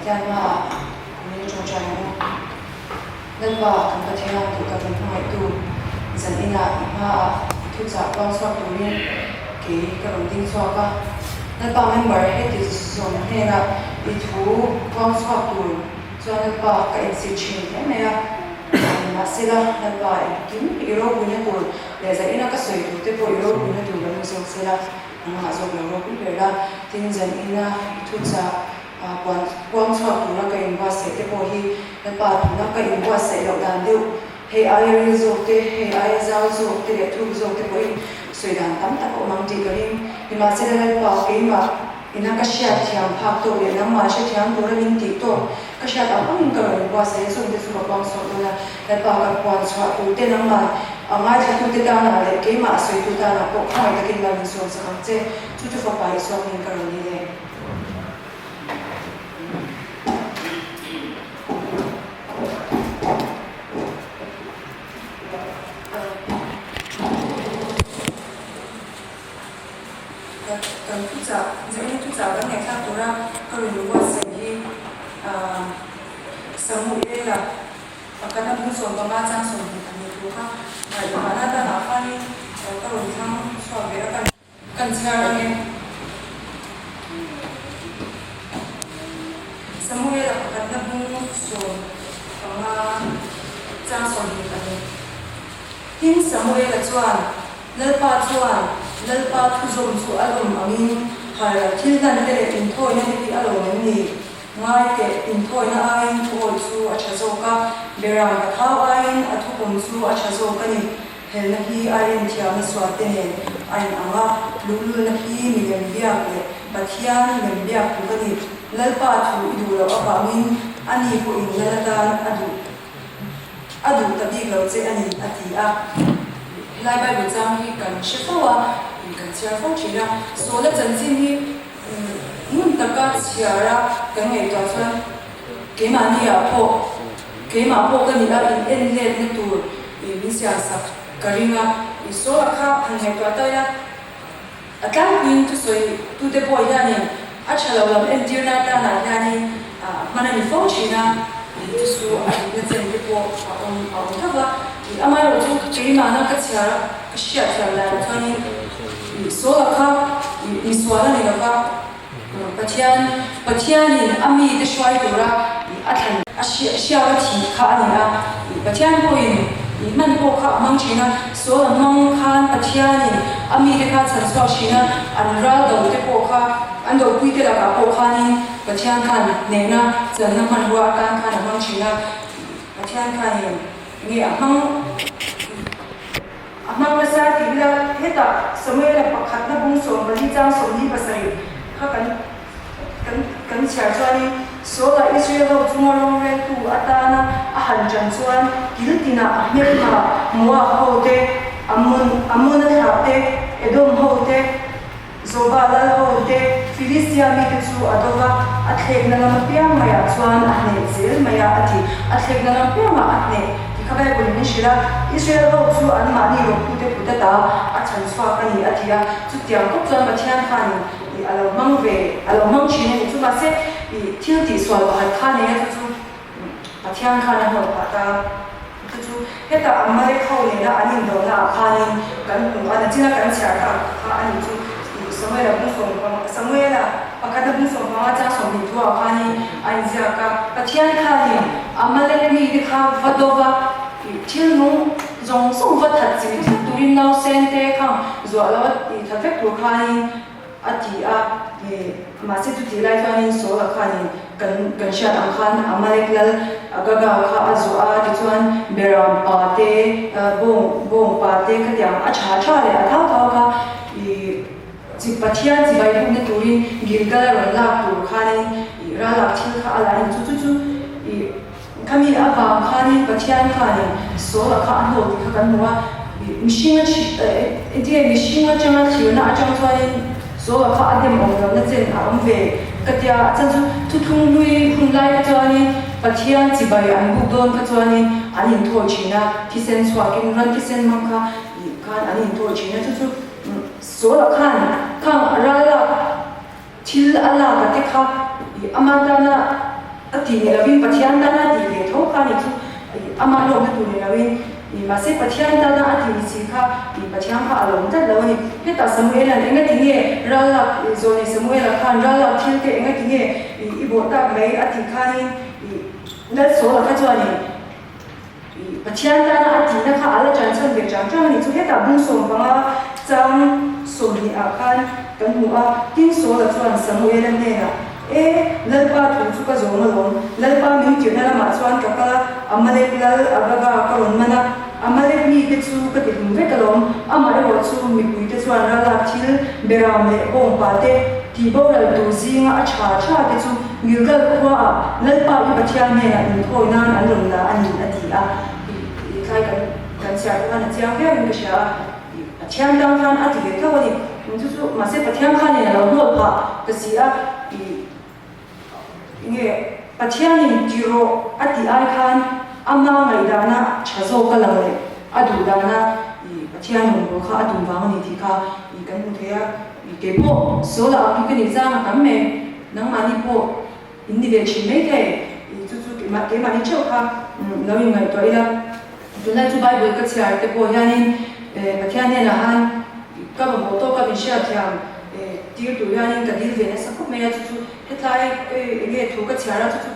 Pathian hmaah min ṭawngṭai ang u. Lalpa, kan Pathian duh tak min hmangaihtu, zan inah i hmaah i thuchah puang chhuak turin kei ka rawn ding chhuak a. Lalpa member heti zawm hnenah i thu puang chhuak tur chuan Lalpa ka insit thin hle mai a. Mahsela, Lalpa engkim i ropuina tur leh zan ina ka sawi tur te pawh i ropuina tur lo ni zawk sela, nangmah zawk lo ropui ber la. Tin, zan ina i thuchah Puan puang chhuak tura ka inbuatsaih te pawh hi Lalpa tuna ka inbuatsaih loh dan deuh, hei aia ril zawk te, hei aia zau zawk te leh thuk zawk te pawhin sawi dan tam tak a awm ang tih ka ring. Nimahsela Lalpa, keimah ina ka hriat thiam phak tawk leh nangmah hrethiam tura min tih tawk ka hriat ang angin ka rawn inbuatsaih a, chungte chu ka puang chhuak dawn a. Lalpa, ka puan chhuah tur te nangmah a ngaithlatute tanah leh keimah a sawitu tanah pawh khawngaih takin mal min sawm sak ang che. Chu chu Fapa Isua hming ka rawn ni le. Kan thuchah, Zaina thuchah kan ngaihthlak tura ka rawn buatsaih hi Samuela pakhat a bung 15 chang 22 thu kha ngaihtuahna danah khanin ka rawn thlang chhuak ve a. Kan chhiar ang e. Samuela pakhatna bung 15 chang 22. Tin, Samuela chuan, Lalpa chuan Lalpa thuzawm chu a lawm angin hairal thil hlan te leh inthawina te hi a lawm em ni? Ngai teh, inthawina aiin thuawi chu a tha zawk a, beram a thau aiin a thupawm chu a tha zawk a ni. Helna hi a rinthiamna sualte nen a inang a, luhlulna hi milem biak leh Pathian lem biak tluk a ni. Lalpa thu i duh loh avangin ani pawhin lal atan a duh a duh ta bik lo che a ni, a ti a. Helai Bible chang hi kan hre fo a, kan chhiar fo thin a. Sawla chanchin hi ngun taka chhiar a kan ngaihtuah chuan keimahni ah pawh keimah pawh ka nih a in en letna tur I min siam sak ka ring a, i sawi a kha han ngaihtuah ta ila, a tlangpuiin thusawi tute pawh hianin a tha lo lam entirna atanah hianin hman a ni fo thin a, i thusu a dikna chen te pawh a awm a awm tho va, i amaherawhchu keimahna ka chhiar a, ka hriat thiam danah chuanin i sawi a kha i misual a ni lo va, Pathian Pathianin a mite hruai tura a thlan a hriak a thih kha a ni a, Pathian pawhin i hman pawh kha a hmang thin a, sual a hmang khan Pathianin a mite kha a chhan chhuak thin a, an ral do te pawh kha an dopui te lakah pawh khanin Pathian khan hnehna channa hmanrua atan khan a hmang thin a, Pathian khanin nge a hmang. A hmang nasa tih ila hetah Samuela pakhatna bung 14 chang 27 kha kan kan kan chhiar chuanin Saula Israel ho chunga roreltu atana a han ṭan chuan kil tinah a hmelma Moab ho te, Ammon Ammona thlah te, Edom ho te, Zoba lal ho te, Filistia mite chu a do va, a thlekna lam apiang maiah chuan a hneh zel mai a, a ti. A thlekna lam apiangah a hneh ti kha Bible-in min hrilh a, Israel ho chu anmahni rawktute kut ata a chhan chhuak a ni, a ti a. Chutiang khawp chuan Pathian khanin ih a lo hmang ve, a lo hmang thin a ni. Chu mahse, ih thil tihsual pakhat kha nei a, chu chu Pathian khan a hnawt phah ta. Chu chu hetah Amalek ho nena an indawhna ah khanin kan hmu a, nachina kan chhiar kha kha a nih chu. Samuela bung 15, Samuela pakhat a bung 15 chang 20 thu ah khanin a inziak a, Pathian khanin Amalek mite kha va do va, thil nung zawng zawng va that chim vek turin nausen te khang zuah lo a tih that vek tur khanin A ti a, mahse chutih lai chuanin Saula khanin kan kan hriat ang khan Amalek lal Agaga kha a zuah a, tichuan Beram pa te, bawng bawng pa te khatiang a tha tha leh a thau thau kha i chi Pathian chibai bukna turin Gilgal a rawn lak tur khanin i ral lak thil kha a la a ni. Chu chu chu i khami avang khanin Pathian khanin Saula kha a hnawt tih kha kan hmu a. Mihring a entir nge mihring atanga thlirna atang chuanin Saula kha a dem awm lohna chen a awm ve ka tia a chan chu thuthlung hlui hun lai kha chuanin Pathian chibai an buk dawn kha chuanin an inthawi thin a, thisen chhuakin ran thisen hmang kha ih khan an inthawi thin a chu chu Saula khan khang ral lak thil a lak a te kha ih ama tana. a tih ni lovin Pathian tana a tih ve tho kha a nih chu amah lawmna tur ni lovin mahse Pathian tana a tih ni si kha Pathian kha a lawm tlat lo a ni. Hetah Samuela'n enga ti nge ral lak zawh nei Samuela khan ral lak thil te enga ti nge i bawh tak mai a tih khanin Lalsawla kha chuanin Pathian tana a tihna kha a la ṭan chhan ve ṭang ṭang a ni chu. Hetah bung 15 chang 20 ah khan kan hmu a, tin Saula chuan Samuela hnenah, E, Lalpa thu chu ka zawm alawm, Lalpa min tirhna lamah chuan ka kal a, Amalek lal Agaga ka rawn man a, Amalek mite chu ka ti hlum vek alawm, amaherawh chu mipuite chuan ralak thil beram leh bawngpa te tih boral tur zinga a ṭha ṭha te chu Gilgal khuaah Lalpa i Pathian hnenah inthawi nan an rawn la a ni, a ti a. I thlai kan kan chhiar pawh khan a chiang viau in ka hria a, i Pathian tang khan a ti ve tho a ni. Chu chu mahse Pathian khanin a lo hnawl phah ta si a, i nge Pathianin ti rawh a tih ai khan ama ngaihdana tha zawk a lang leh a duh dana i Pathian rawngbâwl kha a tum vang a ni tih kha i kan hmu thei a. I keipawh Saula ang hi ka nih zang a tam mai. Nangmahni pawh in ni ve thin mai thei. I chu chu keimah keimahni theuh kha lo in ngaihtuah ila. Tunlai chu Bible ka chhiar te pawh hianin Pathian hnenah han ka mamawh tawk a min hriatthiam tir tur hianin ka dil ve nasa khawp mai a. Chu chu hetlai enge thu ka chhiar a chu chu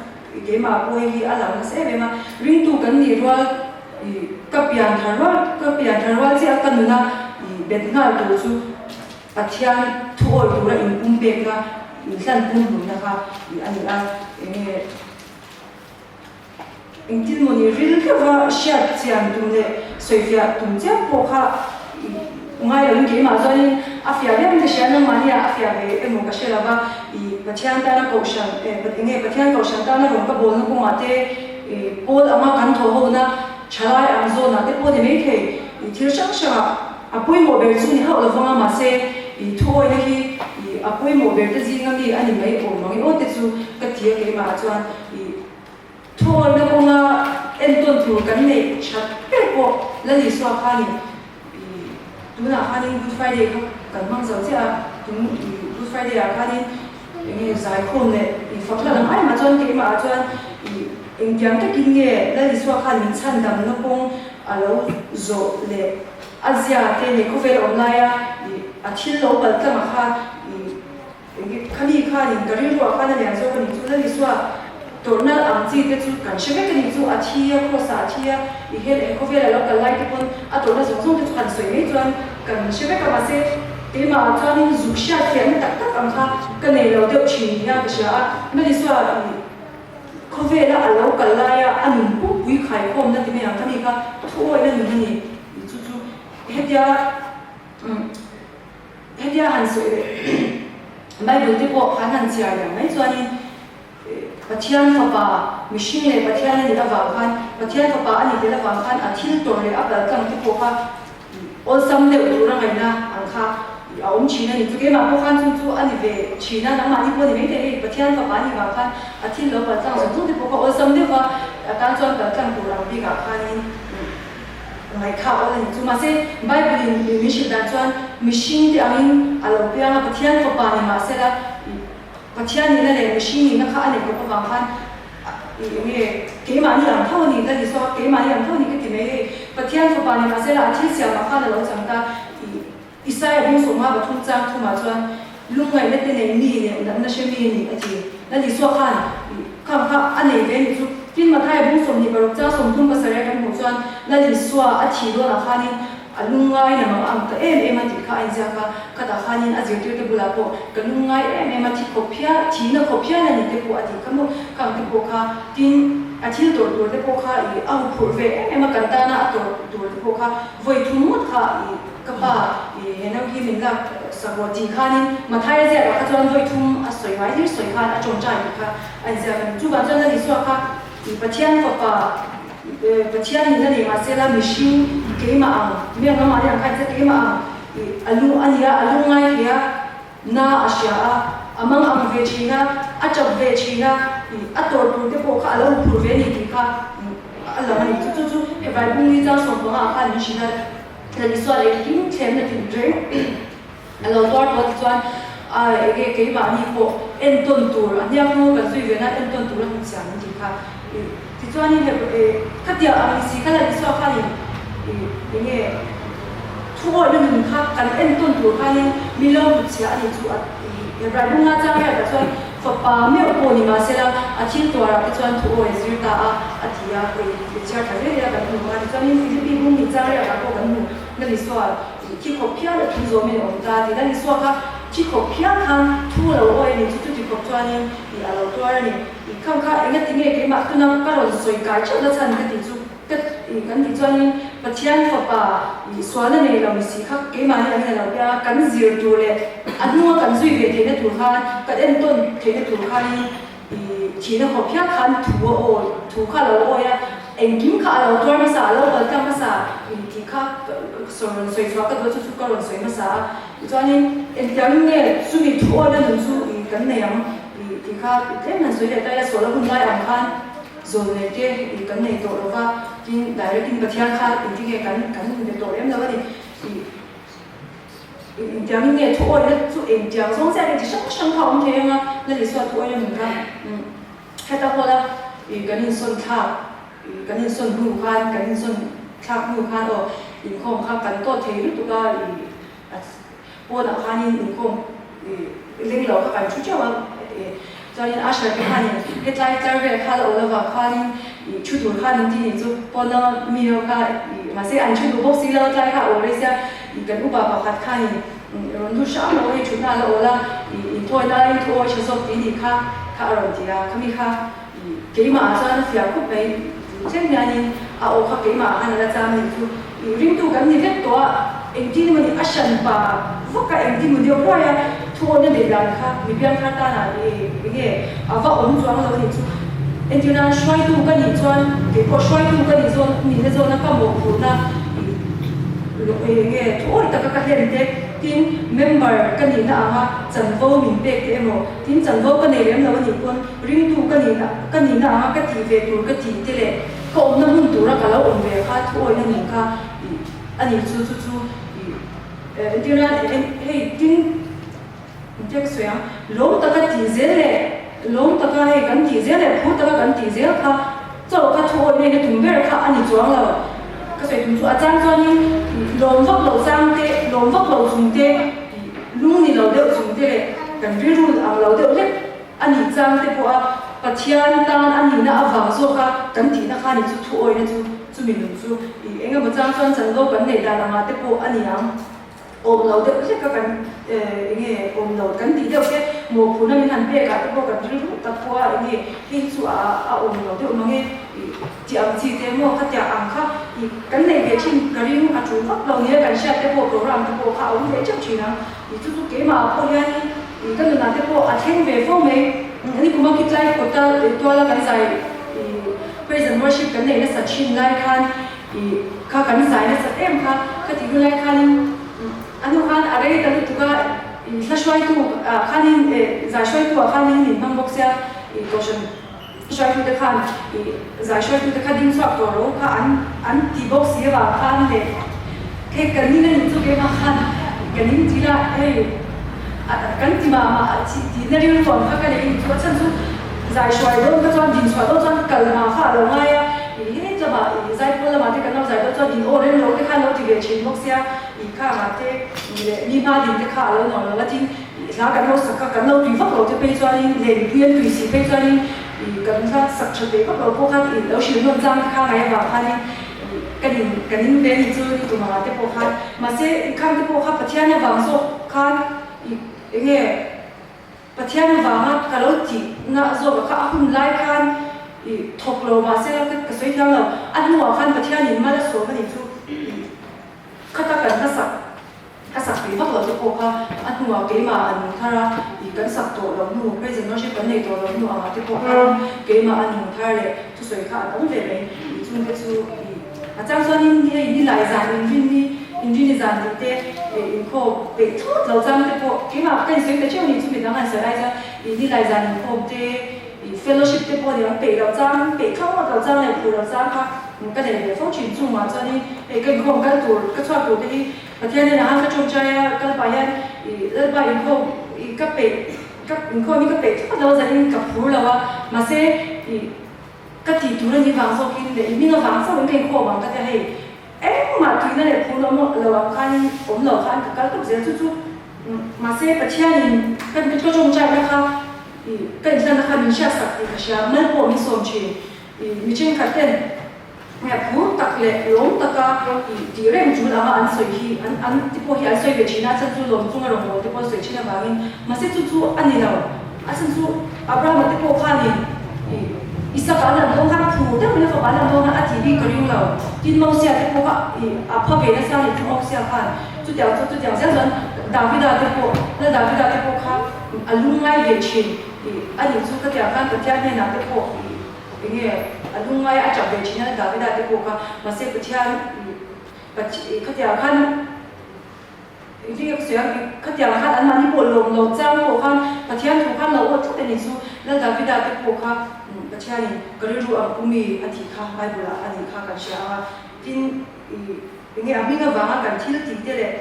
keimah pawh hei hi a lang nasa em em a. Ringtu kan nih rual ka pian thar rual ka pian thar rual chiah a ka nuna bet nghal tur chu Pathian thu awih tura inpum pekna, inhlan pum hlumna kha a ni a, enge engtin maw ni ril deuha hriat chian tum leh sawifiah tum chiam pawh kha ngai loin keimah chuanin a fiah viau in ka hria, nangmahnia a fiah ve emaw ka hre lova, ih Pathian tana kohhran enge Pathian kohhran tana rawn ka bawlna kawngah te pawl anga kan thawh hona thalai ang zawnah te pawh ni maithei ih thil hrang hrangah A pawimawh ber chu ni hauh lo vang a, mahse i thuawihna hi i a pawimawh ber te zinga mi a ni mai awm ang i aw te chu ka ti a keimah ah chuan i thuawihna kawnga entawn tur kan neih that ber pawh Lal Isua khanin i tunah khanin Good Friday kha kan hmang zo chiah a, tun i Good Friday ah khanin enge zaikhawm leh i fakna lam ai mah chuan keimah ah chuan i engtiang takin nge Lal Isua khan min chhandamna kawng a lo zawh leh A zia te leh khawvel awm laia i a thil lo pal tlang ah kha i enge khami khanin ka rilruah khan a lian zawk a nih chu Lal Isua tawrhna ang chi te chu kan hre vek a nih chu a thi a cross ah a thi a i hel eng khawvel a lo kal lai te pawn a tawrhna zawng zawng te chu han sawi mai chuan kan hre vek a mahse keimah ah chuanin zuk hriat fiahna tak tak ang kha ka nei lo deuh thin nia ka hria a Lal Isua i Khawvela a lo kal laia a nun pumpui khaikhawmna ti mai ang kha mi kha thuawihna nun a ni. Chu chu hetia hetia han sawi leh Bible te pawh han han chhiar liam mai chuanin Pathian fapa mihring leh Pathian a nih avang khan Pathian fapa a nih tel avang khan a thil tawrh leh a kaltlang te pawh kha Awlsam deuh tura ngaihna ang kha a awm thin a ni. Chu keimah pawh khan chu chu a ni ve thin a, nangmahni pawh a ni maithei hei Pathian fapa a nih vang khan a thil lo kal tlang zawng zawng te pawh kha awlsam deuh va a tan chuan kal tlang tur ang bikah khanin ngaihkha awl a ni. Chu mahse Bible in min hrilh dan chuan mihring te angin a lo piang a, Pathian fapa ni mahsela Pathian nihna leh mihring nihna kha a neih kawp avang khan I enge keimahni ang tho a ni ka ti saw, keimahni ang tho a ni ka ti mai hei. Pathian fapa ni mahse la a thil siamah khan a lo chang ta. I Isaia bung sawmnga pathum chang thumah chuan lungngaihna te nei mi leh natna hre mi a ni a ti. Lal Isua khan i khang kha a nei ve a nih chu. Tin Mathaia bung 26 chang 37 kan hmuh chuan Lal Isua a thih dawnah khanin A lungngai na mang ang ta em em a tih kha a inziak a, khatah khanin a zirtirte bulah pawh ka lungngai em em a, thi khawp hial, thihna khawp hial a ni te pawh a tih kha maw, khang te pawh kha, tin a thil tawrh tur te pawh kha i a huphurh ve em em a, kan tana a tawrh tur te pawh kha vawi thum ngawt kha i ka pa i he nau hi min lak sak rawh tih khanin Mathaia ziakah kha chuan vawi thum a sawi ngai hlir sawi khan a tawngtai tih kha a inziak a ni. Chuvang chuan Lal Isua kha i Pathian fapa Pathian in a nei mahsela mihring keimah ang, mi ang lamah hian khain che keimah ang i a lu a nia, a lu ngai thei a, na a hria a, a mang ang ve thin a, a chap ve thin a, i a tawrh tur te pawh kha a lo huphurh ve a ni tih kha a lang a ni. Chu chu chu he Vaibung ni chang 15 ah khan min hrilh a, Lal Isua leh engkim thlemna tin reng a lo tuar tawh a ti chuan. A enge keimahni pawh entawn tur a hniak hnu kan zui ve nan entawn tur a hnutchhiah min tih kha. Tichuanin khatiang ang ni si kha la Isua khanin enge thu awihna nun kha kan entawn tur khanin mi lo hnutchhiah a nih chu a Hebrai bunga chang riatah chuan fapa meuh pawh ni mahsela a thil tuarah te chuan thu awi a zir ta a a ti a, hei chhiar tha zel ila kan hmu a. Tichuanin Philippi bung ni chang riatah pawh kan hmu na Isua Thi khawp phial a thu zawmin a awm ta tih Lal Isua kha thi khawp phial khan thu a lo awi a ni chu chuti khawp chuanin ih a lo tuar a ni. Ih khang kha enga ti nge keimah tuna ka rawn sawi kai theuh na chhan ka tih chu ka ih kan tih chuanin Pathian fapa ih sualna nei lo ni si kha keimahni an ni lo tia kan zir tur leh a hnunga kan zui ve theihna tur khan kan entawn theihna tur khanin I thihna khawp hial khan thu a awi, thu kha a lo awi a, engkim kha a lo tuar hmasa, a lo kal tlang hmasa i tih kha ka rawn sawi chhuah ka duh a, chu chu ka rawn sawi hmasa a. Tichuanin engtiangin nge chumi thu awina nun chu i kan nei ang i tih kha tlem han sawi leh ta ila, sual a hun lai ang khan zawl nei te i kan nei tawh lo va, tin direct in Pathian kha engtin nge kan kan be tawh lem lo a ni. I. Engtiangin nge thu awihna chu engtiang zawng chiah nge chi hrang hrang kha a awm thei ang a, Lal Isua thu awihna nun kha heta hawla kan insawn thlak, kan insawn hnu khan, kan insawn thlak hnu khan aw inkhawm kha kan tawt thei lutuk a, pawnah khanin inkhawm leng lo kha kan thu teuh a, chuanin usher te khanin hetlai tlar vel kha la awl avang khanin thu tur khan an ti nih chu pawn lama mi ho kha mahse an thu duh bawk si lo tlai kha a awl rei sia. Kan upa pakhat khanin rawn lut hrang lo hei thutna a la awl a, inthawi laiin thu awi tha zawk tih nih kha kha a rawn ti a, khami kha keimah ah chuan a fiah khawp mai thleng hianin a aw kha keimah ah khan a la cham nih chu ringtu kan ni vek tawh a, engtin emaw ni a hran pa vak a engtin emaw deuh ruai a thu awna neih dan kha mi piangthar tanah enge a va awm chuang lo nih chu entir nan hruaitu ka nih chuan keipawh hruaitu ka nih zawn nihna zawna ka mawhphurhna Enge thu awih taka ka hlen te, tin member ka nihna anga chanvo min pek te emaw, tin chanvo ka nei lem lo a nih pawn ringtu ka nihna ka nihna anga ka tih ve tur ka tih te leh ka awmna hmun tura ka lo awm ve kha thu awihna nih kha ih a nih chu chu chu ih entir nan hei tin engtia ka sawi ang lawm taka tih zel leh lawm taka hei kan tih zel leh phur taka kan tih zel kha Chaw kha thu awih ngeina tum ber kha a ni chuang lo. Ka sawi tum chu a chang chuanin lawm vak lo chang te, lawm vak lo chung te, lung ni lo deuh chung te leh kan rilru ang lo deuh hlek a nih chang te pawha Pathian tan a nihna avang zawka kan tihna kha ni chu thu awihna chu chumi nun chu ih eng emaw chang chuan chanvo kan neih dan angah te pawh a ni ang. Awm lo deuh hlek a kan enge awm lo kan tih deuh te mawhphurhna min han pek ah te pawh kan rilru tak pawh a enge hei chu a a awm lo deuh mang e ih tih ang chi te maw khatia ang kha ih kan neih ve thin ka ring a tul vak lo nia kan hriat te pawh program te pawh kha a awm ve teuh thin ang ih chu chu keimah ah pawh hianin ih ka nunah te pawh a thleng ve fo mai nikum a khitlai kawta tuala kan zai ih praise and worship kan neih nasa thin lai khan Ih, kha kan zai nasat em kha, ka tih hun lai khanin a hnu khan a rei ta lutuk a, ih hla hruaitu ah khanin eh zai hruaitu ah khanin min hmang bawk sia, ih kohhran hruaitu te khan ih zai hruaitu te kha ding chhuak tawh rawh u kha an an ti bawk si avang khan leh hei kan ning a nih chu keimah khan kan in ti la hei a kan ti mah mah tihna rilru ang kha ka nei a nih chu a chhan chu Zai hruai dawn kha chuan din chhuah dawn chuan kal hma kha a lo ngai a, ih he tlama ih zaipawl lamah te kan lo zai dawn chuan in aw rem lo te kha an lo ti ve thin bawk sia, ih khangah te leh mi hma din te kha a lo nuam lo a tin ih hla kan lo sak kha kan lo tui vak lo te phei chuanin leh mipui an tui si phei chuanin ih kan hla sak tha ve vak lo pawh khan ih lo hrilh hnawn chang te kha ngai avang khanin ih kan in kan in ve a nih chu ni tum angah te pawh khan mahse ih khang te pawh kha Pathian avang zawk khan ih enge Pathian avanga ka lo tih na zawk kha a hun lai khan i thawk lo mahse ka ka sawi thiam lo, a hnuah khan Pathianin mal a sawm a nih chu i khata kan hla sak ka sak tih vak lo te pawh kha a hnuah keimah a nung thar a, i kan sak tawh lo hnu praise and worship kan nei tawh lo hnu angah te pawh khan keimah a nung thar leh thusawi kha a tam ve mai i chungte chu i A chang chuanin hei nilai zan inrinni, inrini zan tih te inkhawm peih thut lo chang te pawh keimah ka insawi ta theuh ni chu midang an sawi lai chuan ih nilai zan inkhawm te ih fellowship te pawh niang peih lo chang peih thlang ngawt lo chang leh phur lo chang kha ka nei ve fo thin chungah chuanin hei ka inkhawm kal tur ka chhuak tur te hi Pathian hnenah khan ka tawngtai a kal pah hian ih Lalpa inkhawm ih ka. ka peih ka inkhawm hi ka peih thlawt lo a zanin ka phur lo a mahse ih ka tih tur a nih vang zawkin leh i hming avang chauhin ka inkhawm ang ka tia hei engmah tuina leh phur awm lo ang khanin awm lo khan ka kal tawp zel chu chu mahse Pathianin ka ka tawngtaina kha ih ka inhlanna kha min hriatsak tih ka hria mal pawh min sawm thin ih mi thenkhat ten Hmeh phur tak leh lawm taka ih tih reng tul anga an sawi hi an an ti pawh hi an sawi ve thin a, a chhan chu lawm chunga rawngbâwl te pawh an sawi thin avangin mahse chu chu a ni lo. A chhan chu Abrahama te pawh khanin ih Isaka an han dawn khan phur deuhin a fapa an han dawn khan a tih bik ka ring lo. Tin Mosia te pawh kha ih a pha ve nasa a nih chu Mosia khan chutiang chu chutiang zel chuan Davida te pawh Lal Davida te pawh kha a lungngai ve thin ih a nih chu khatiang khan Pathian hnenah te pawh ih Enge a lungngai a chak ve thin a Davida te pawh kha mahse Pathian khatiang khan engtin nge ka sawi ang khatiang khan anmahni pawh lawm lo chang pawh khan Pathian thu khan lo awt tlat a ni chu Lal Davida te pawh kha Pathianin ka rilru ang pu mi a tih kha Bible ah a nih kha kan hria ang a tin enge a hming avanga kan thil tih te leh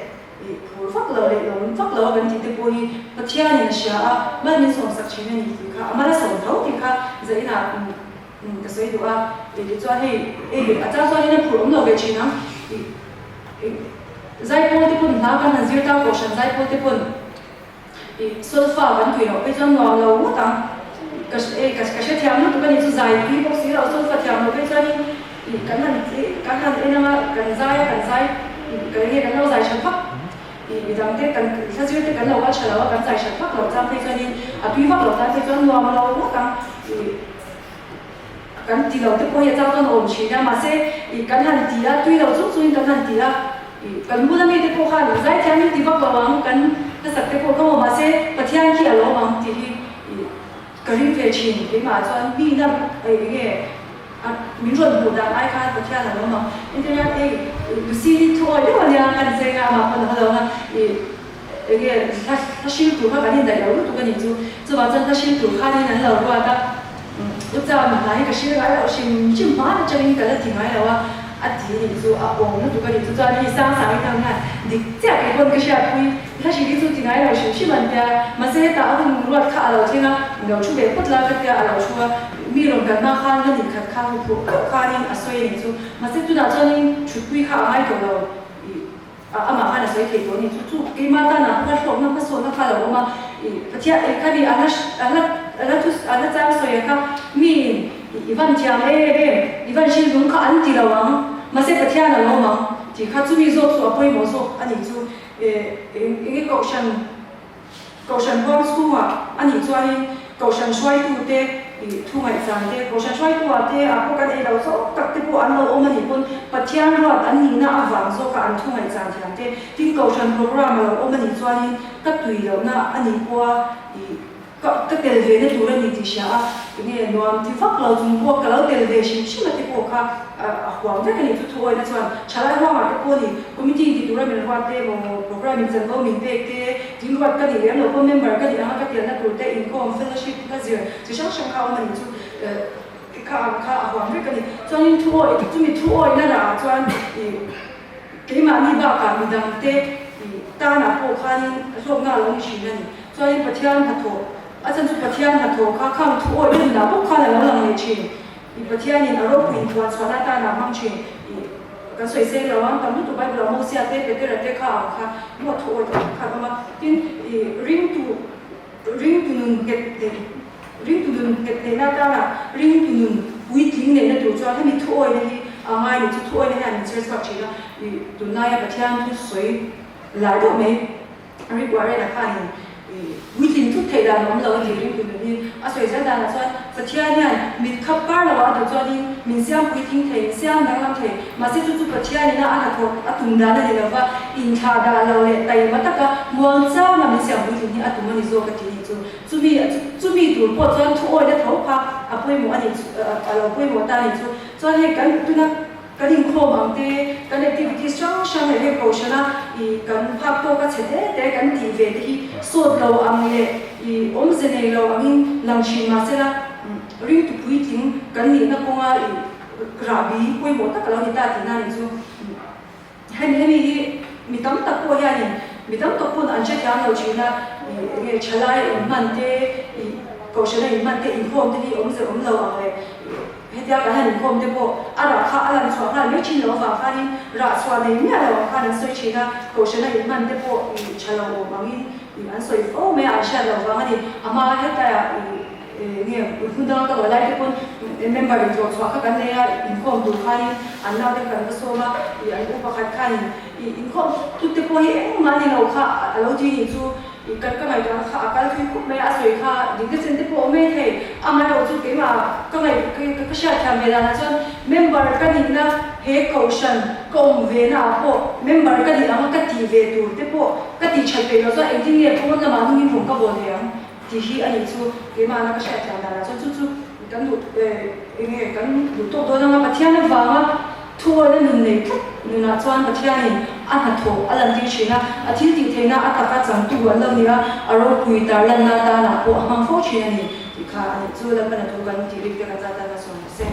Ih phur vak lo leh lawm vak lo a kan tih te pawh hi Pathianin a hria a, mal min sawmsak thin a ni tih kha, a mal a sawm tho tih kha zainah ka sawi duh a. Ih tichuan hei ei a chang chuanin a phur awm lo ve thin ang. Ih ih zaipawl te pawn hna kan han zir ta kohhran zaipawl te pawn ih solfa kan tui loh phei chuan nuam lo ngawt ang. Ka ei ka hrethiam lutuk a ni chu zai tui bawk si lo solfa thiam loh phei chuanin Ih kan han kan han en anga kan zai a kan zai ih ka enge kan lo zai that vak ih midang te kan hla zir te kan lo kal tha lo a kan zai that vak loh chang phei chuanin a tui vak loh tan phei chuan nuam lo ngawt ang ih kan ti lo te pawh hi a chang chuan a awm thin a mahse ih kan han ti a tui lo chung chungin kan han ti a ih kan bula mi te pawh khan zai thiam in ti vak lo ang kan hlasak te pawh kha maw mahse Pathian khi a lawm ang tih hi ih ka ring ve thin keimah chuan mi na enge A min rawn hmuh dan ai khan Pathian a lo mak. Internet hei Lucy hi thu awi deuh a nia kan cheng a, amah pawn a halo ang a, ih enge hla hla hril tur kha kan indaih lo lutuk a nih chu. Chuvang chuan hla hril tur khanin an lo ruat a, u Chama hna hi ka hril ngai loh hrim hrim hman atangin ka la ti ngai lo a, a ti a nih chu, a awm lutuk a nih chu. Chuan hei sang sang hi tang hian dik chiah kei pawn ka hriatpui, hla hril hi chu ti ngai lo hrim hrim an tia, mahse hetah a hun ruat kha a lo thleng a, lo thu ve phawt la ka tia a lo thu a. Mi rawn kalna khan la nih khat kha huphurh deuh khanin a sawi a nih chu. Mahse tunah chuanin thutpui kha a ngai tawh lo ih amah khan a sawi thei tawh a nih chu. Chu keimah tanah pawh kha hlawkna hmasawnna kha a lo awm a, ih Pathian ih khami a la a la a la thu a la chang sawi a kha miin ih i van thiam em em i van hrilh lung kha an ti lo ang mahse Pathian a lo awm ang tih kha chumi zawk chu a pawimawh zawk a nih chu. Ih eng enge kohhran Kohhran huang chhungah a nih chuanin Kohhran hruaitute ih thu ngaihzan te, Kohhran hruaituah te ah pawh kan ei lo zawk tak te pawh an lo awm a nih pawn Pathian ruat an nihna avang zawka an thu ngaihzan thiam te, tin Kohhran program a lo awm a nih chuanin ka tui lohna a nih pawha ih ka ka tel ve na tur a ni tih hria a, enge nuam ti vak lo chung pawh ka lo tel ve hrim hrim a te pawh kha a huam vek a ni. Chu thu awihna chuan thalai huangah te pawh ni committee in ti tura min ruat te emaw program in chanvo min pek te tin ruat ka nih lem lo pawh member ka nih anga ka telna tur te inkhawm fellowship la zir chi hrang hrang kha a awm a ni chu kha ang kha a huam vek a ni. Chuanin thu awih chumi thu awihna rah ah chuan ih keimahni bakah midangte ih tanah pawh khanin hlawkna a lo ni thin a ni. Chuanin Pathian hnathawh a chan chu Pathian hnathawh kha khang thu awih na nunah bawk khan a lo lang leh thin. I Pathianin a ropui inthuan chhuahna atan a hmang thin. I kan sawi seng lo ang, tam lutuk Bible ah Mosia te, Petera te kha ang kha maw thu awih tak khan awm a. Tin, i ringtu ringtu nun nghet neih ringtu nun nghet neihna atana ringtu nun puitling neihna tur chuan hemi thu awihna hi a ngai ni chu thu awihna hian min chher chhuak thin a. I tunlaia Pathian thu sawi lar deuh mai. Rick Warren-a khanin puitlin thut theih dan a awm lo a tih ring tu nun hi a sawi zel danah chuan Pathian hian mit khap kar lo ah a duh chuanin min siam puitling thei, min siam danglam thei. Mahse chu chu Pathianin a a hnathawh a tum dan a ni lo va, inthlah dah lo leh taima taka muang changa min siam puitling hi a tum a ni zawk a tih nih chu. Chumi chumi tur pawh chuan thu awihna tho kha a pawimawh a nih chu a lo pawimawh ta a nih chu. Chuan hei kan tuna Kan inkhawm ang te, kan activities hrang hrang leh heng kohhrana ih kan phak tawka chhe te te kan tih ve te hi sawt lo ang leh ih awmze nei lo angin lang thin mahse la ringtu puitling kan nihna kawnga ih rahbi pawimawh tak a lo ni ta tihna a nih chu. Hemi hemi hi mi tam tak pawh hianin. Mi tam tak pawn an hrethiam lo thin a, ih enge thalai inhman te, ih kohhrana inhman te, inkhawm te hi awmze awm lo ang leh hetia kan han inkhawm te pawh a rah kha a lan chhuah nghal mai thin lo avang khanin rah chhuah nei miah lo ang khan an sawi thin a, kohhrana inhman te pawh ih tha lo awm angin ih an sawi fo mai a, an hriat loh vang a ni. A hma hetlaiah ih. Nge hmun danga ka luah lai te pawn member intlawh chhuah kha kan nei a, inkhawm tur khanin an nau te kan va sawm a, ih an u pakhat khanin ih inkhawm tut te pawh hi engmah ni lo kha a lo ti nih chu ih ka ka ngaihtuahna kha a kal thui khup mai a, a sawi kha dikna chen te pawh a awm mai thei, amaherawh chu keimah ka ngaih ka ka hriatthiam ve danah chuan member ka nihna he kohhran ka awm ve na ah pawh member ka nih anga ka tih ve tur te pawh ka tih that peih loh chuan engtin nge pawn lamah nungin rawng ka bawl thei ang. Tih hi a nih chu keimahna ka hriatthiam danah chuan chu chu kan duh eng nge kan duh tawk dawn anga Pathian avanga thuawina nun nei tlat nunah chuan Pathianin a hnathawh a lantir thin a, a thil tih theihna a taka changtu an lo ni a, a ropui tarlanna danah pawh a hmang fo thin a ni tih kha a nih chu Lalpana thu kan tih rik te kan zat tan a sawn se.